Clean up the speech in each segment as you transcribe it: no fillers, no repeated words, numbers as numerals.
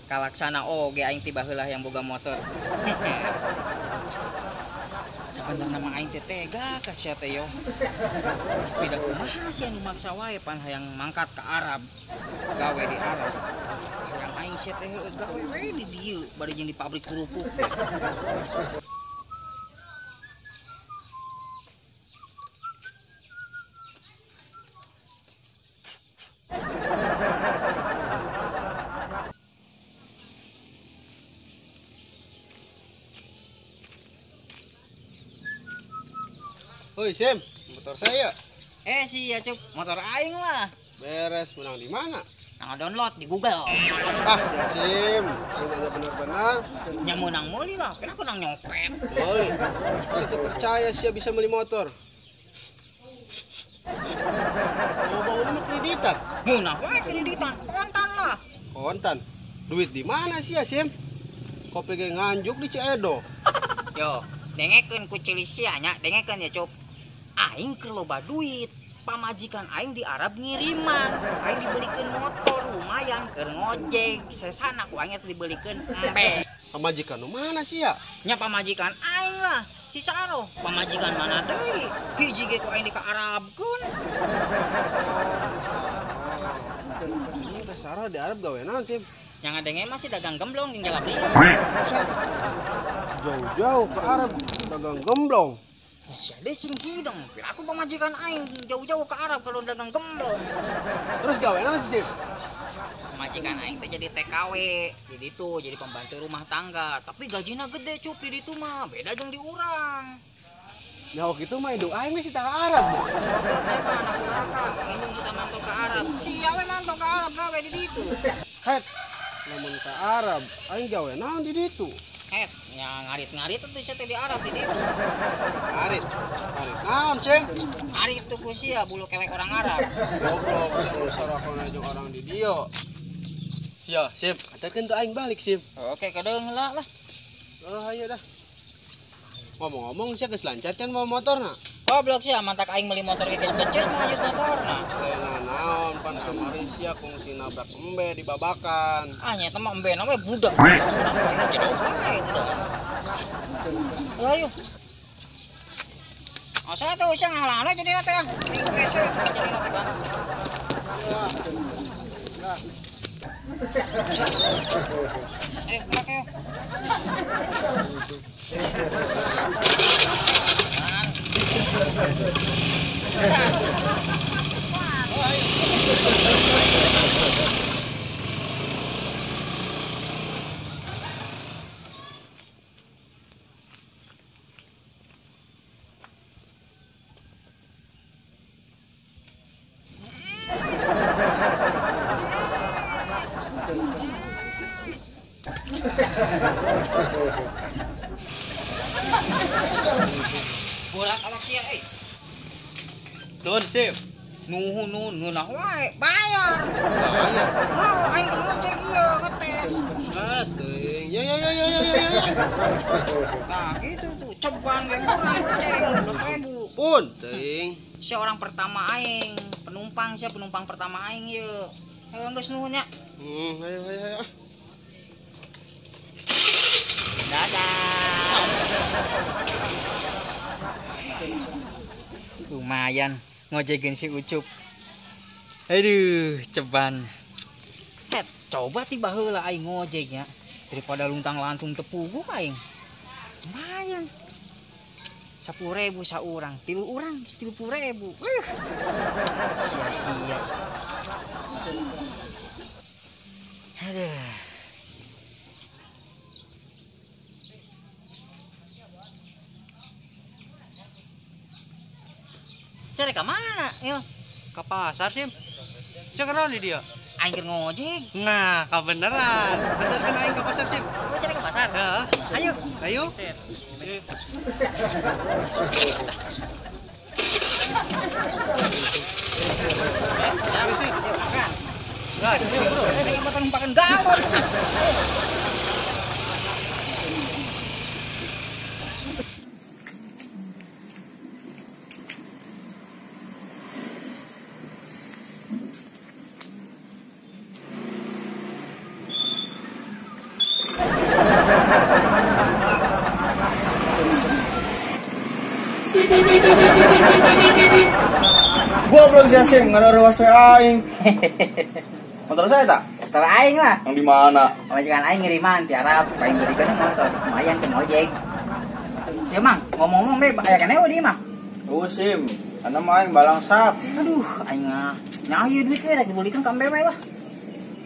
Kalaksana oge aing ti baheula yang boga motor. Sabenerna mah aing teh tega ka sia teh yo. Tapi da kumaha sia nu maksa wae pan hayang mangkat ka Arab. Gawe di Arab. Hayang aing sia teh gawe we di dieu bari jeung di pabrik kerupuk. Oi Sim, motor saya. Sia Cuk, motor aing lah. Beres, menang di mana? Nang download di Google. Ah, sia Sim, aing nanya bener-bener. Nya meunang meuli lah, kira aku nang nyopet. Meuli. Asa teu percaya sia bisa beli motor. Bau-bau ini kreditan. Meunang wae kreditan, kontan lah. Kontan. Duit di mana sia Sim? Kopi ge nganjuk di Ciedo. Yo, dengekeun ku ceuli sia nya, dengekeun ya Cuk. Aing keur loba duit, pamajikan aing di Arab ngiriman, aing dibelikeun motor lumayan keur ngojek, sesana ku aing dibelikeun embe. Pamajikan nu mana sia? Nya pamajikan aing lah, si Saro. Pamajikan mana deui? Hiji ge ku aing di ka Arabkeun. Teh Saro di Arab gawe naon sih? Yang ngadenge masih dagang gemblong jeung jalabia. Jauh-jauh ke Arab dagang gemblong. Ya sia deui sing hidung. Aku pamajikan aing jauh-jauh ke Arab kalau dagang gemblong. Terus gawe naon sih? Pamajikan aing teh jadi TKW di ditu, jadi pembantu rumah tangga, tapi gajina gede Cup di ditu mah, beda jeung di urang. Ya waktu itu mah indung aing sih ka Arab. Goblok mah anak uraka, indung sih manto ka Arab. Sia we manto ka Arab gawe di ditu. Het, lamun ka Arab, aing gawe naon di ditu? Het, nya ngarit-ngarit tuh sia teh di Arab di ditu. Ngarit? Ngarit naon sih? Ngarit tuh ku sia bulu kelek orang Arab. Goblok, sia mun sorakono jeung orang di dieu. Ya, Sim, antarkeun tuh aing balik, Sim. Oke, kedeung heula lah. Oh, ayo dah. Ngomong-ngomong sia geus lancar can mawa motorna? Goblok sia, mantak aing meuli motor ge geus becus mawa motorna. Lena naon pan kamari sia kungsi nabrak embe di babakan. Ah, nya eta mah embena we budak. Langsung aing cedok wae itu. Ayo. Asa teh sia ngahalana jadina teh. Aing hese we teh jadina teh kan. Ya. Lah. Gerak yo. Borak awak sia euy. Nuhun Sim. Nuhun nuhun ngeunah wae, bayar. Bayar. Oh, aing keur ngojek ieu ngetes. Buset teuing. Ya ya ya ya ya ya. Nah, gitu tuh. Ceban ge kurang goceng 15.000. Pun teuing. Sia orang pertama aing, penumpang sia penumpang pertama aing ieu. Ayo geus nuhun nya. Ayo ayo ayo. Dadah. Lumayan ngojekin si Ucup. Aduh, ceban. Het, coba tiba heula aing ngojeknya daripada luntang-lantung tepuguh aing. Lumayan. 10.000 saurang, 3 urang 30.000. Sia-sia. Aduh. Sia ka mana, Il? Ke pasar, Sim. Sia kenal di dia? Aing keur ngojek. Nah, kebeneran. Antarkeun aing ke pasar, Sim. Oh, sia ke pasar? Heeh. Ayo. Ayo. Set. Makan. Gas, ayo bro. Ayo makan makan galon. Goblok si Asim, ngaruas we aing. Motor saya tak? Motor aing lah. Yang di mana? Pamajikan aing ngiriman ti Arab, aing belikan motor. Lumayan ke ngojek. Ya mang, ngomong-ngomong be aya keneh di mah. Oh Sim, ana mah aing balangsak. Aduh, aing mah nyahi duit teh rek dibelikeun ka mbe lah.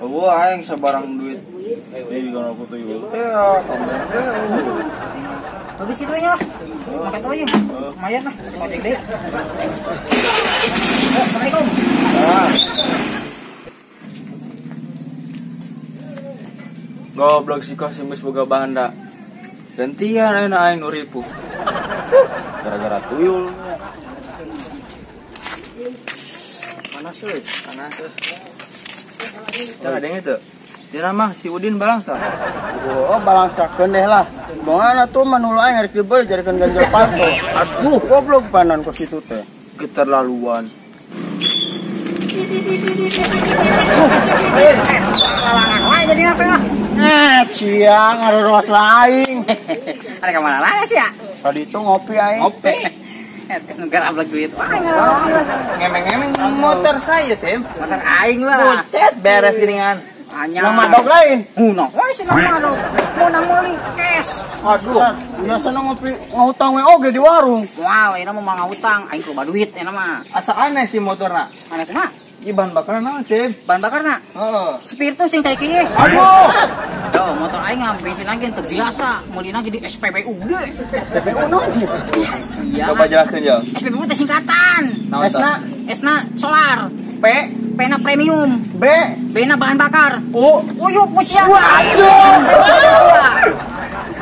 Oh, aing sabarang duit. Di kono ku tuyul teh, ka mbe. Bagus itu nya lah. Makan aja. Lumayan lah, ngojek deui. Assalamualaikum. Goblok si Kosim geus boga banda. Gantian ayeuna aing nu ripuh. Gara-gara tuyul. Panas euy, panas euy. Tah denge teu? Cenah mah si Udin balangsa. Oh, balangsakeun deh lah. Bongan atuh mah nu aing rek dibeli jadikeun ganjel panto. Aduh, goblok panan ku situ teh. Keterlaluan. Lalangan wae jadi apa ya? Cia ngaruas aing. Ada ka mana lah sia? Tadi itu ngopi aing. Ngopi. Kes negara ablek duit. Wah, ngopi lah. Ngemeng-ngemeng motor saya, Sim. Motor aing lah. Bucet beres geuningan. Anya. Nama dog lain. Nah, wae si nama dog. Mau nang meuli cash. Aduh, biasana ngopi ngahutang we oge di warung. Wah, ini mah ngahutang, aing loba duit eta mah. Asa aneh si motorna. Aneh kumaha? Ieu bahan bakarna naon, Sim? Bahan bakarna? Heeh. Spiritus yang cai kieu. Aduh. Tuh, motor aing mah bensin lagi teu biasa, meulina jadi SPBU deui. SPBU naon sih? Ya sia. Coba jelaskeun, Jo. SPBU teh singkatan. S-na? S-na solar. P? P-na premium. B? B-na bahan bakar. U? Uyup usia. Waduh.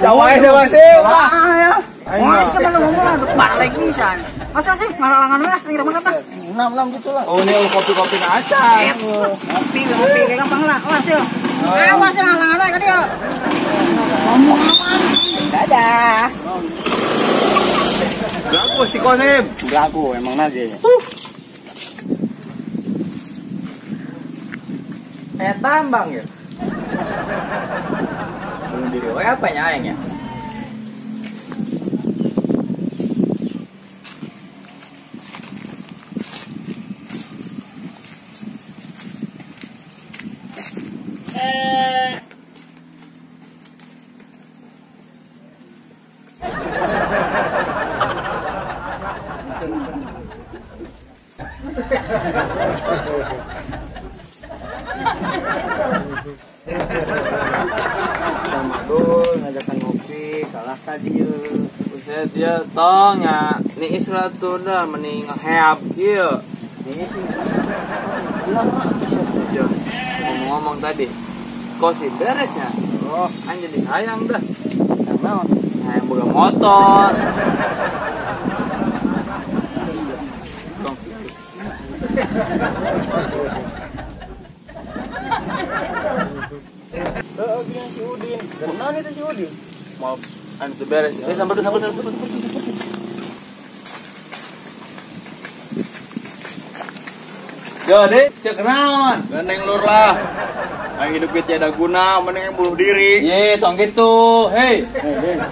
Sawah sawah sih. Wah ya. Wah, sama lu ngomong tuh balik pisan. Masa sih ngalalangan we aing rame kata. 6 gitu lah. Oh, ini kopi-kopi aca. Ngopi, ngopi kayak gampang lah. Awas ya. Awas ya ngalangan we ka dieu. Ngomong apaan? Dadah. Lagu si Kosim. Lagu emang aja. Kayak tambang ya. Bunuh diri we apa nya aing ya? Sama dul ngajakan ngopi kalah tadi ye. Buset ya tong nya ni islah tuh dah mending ngeheap kieu. Ngomong-ngomong tadi kok sih beresnya? Oh, an jadi hayang dah. Naon? Hayang boga motor. Heeh, gini si Udin. Kunaon itu si Udin? Mau anu teu beres. Sambar dulu, sambar dulu. Yo, Dek, cek naon? Gandeng lur lah. Aing hidup ge tiada guna, mending bunuh diri. Ye, tong gitu. Hei. Hei, Den.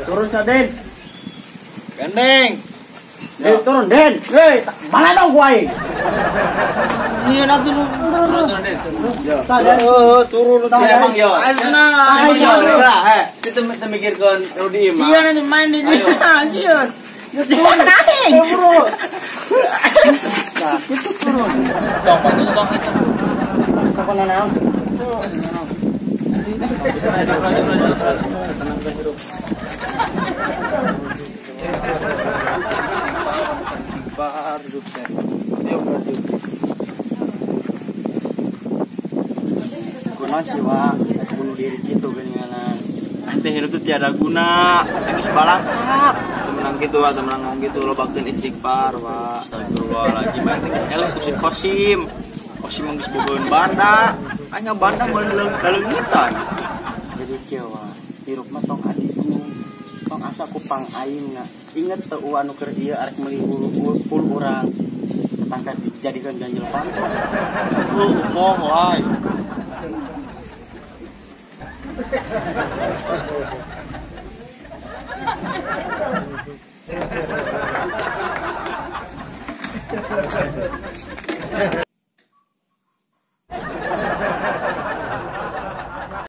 Turun sa, Den. Gandeng. Den, turun, Den. Hei, mana dong gua aing? Sieun atuh turun, Den. Turun, turun. Emang yo. Asna. Lah, heh, itu mikirkeun Rudi mah. Sieun atuh main di dieu. Sieun. Turun aing. Bro. Nah, itu turun. Tong, tong, tong. Kapan naon? Bar hidup teh. Yuk, Guna sih wah, bunuh diri gitu geuninganan. Nanti hidup tuh tiada guna, geus balangsak. Temenang gitu wah, temenang ngomong gitu lobakeun istighfar wah. Astagfirullahaladzim, aing teh geus eleh ku si Kosim. Kosim geus bogoeun banda, hanya banda meuli laleungitan. Jadi kieu wah, hirup mah tong adigung. Tong asa ku pang aingna. Inget teu anu keur ieu arek meuli hulu urang. Tetangga dijadikeun ganjel panto. Lu upoh wae.